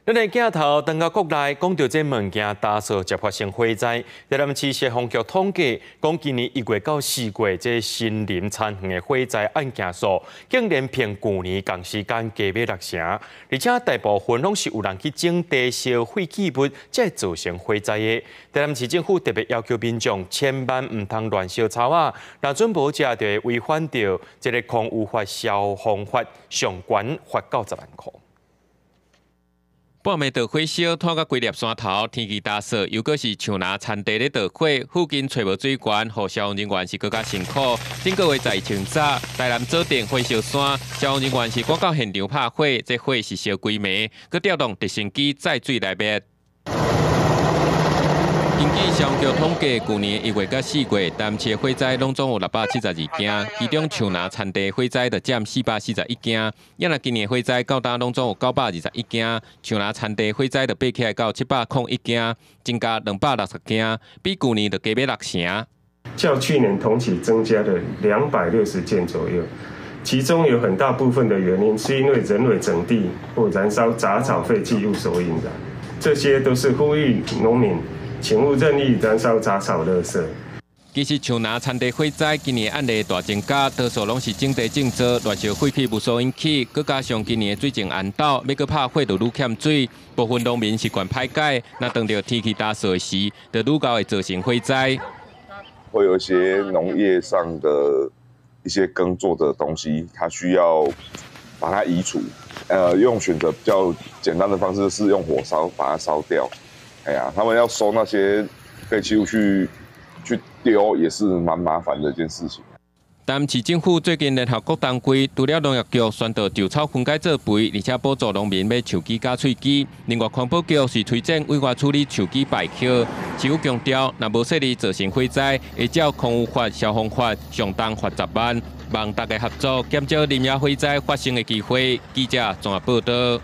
咱的鏡頭轉到國內，講著這物件焦燥捷發生火災。台南市消防局統計，講今年1月到4月，這森林田園的火災案件數，竟然比舊年仝時間加欲六成。而且大部分攏是有人去整地燒廢棄物，才會造成火災的。台南市政府特別要求民眾千萬毋通亂燒草仔，若準無者就會違反著這个空污法、消防法，上懸罰到10萬箍。半暝著火燒，拖甲規粒山頭，天氣焦燥，又閣是樹林田地咧著火，附近揣無水源，予消防人員是閣較辛苦。頂個月十二清早，台南左鎮火燒山，消防人員是趕到現場拍火，這火是燒規暝，閣調動直升機載水來滅。根據消防局統計，舊年1月佮4月，台南市火災攏總有672件，其中樹林田地火災就佔441件。猶若今年火災到今攏總有921件，樹林田地火災就爬起來到701件，增加260件，比舊年就加欲六成。較去年同期增加了260件左右，其中有很大部分的原因是因為人為整地或燃燒雜草廢棄物所引燃，這些都是呼籲農民請勿任意燃燒雜草垃圾。其實樹林田地火災今年案例大增加，多數攏是整地種作亂燒廢棄物所引起，閣加上今年水情絚沓，欲閣拍火就愈欠水，部分農民習慣歹改，若當著天氣焦燥時，就愈𠢕會造成火災。會有一些農業上的一些耕作的東西，它需要把它移除，用選擇比較簡單的方式，是用火燒把它燒掉。哎呀，他們要收那些廢棄物去丟，也是蠻麻煩的一件事情。台南市政府最近聯合各單位，除了農業局宣導稻草分解做肥，而且補助農民買樹枝絞喙枝。另外，環保局是推展委外處理樹枝敗葉。市府強調，若無細膩造成火災，會照空污法、消防法上重罰10萬。望大家合作，減少林業火災發生的機會。記者綜合報導。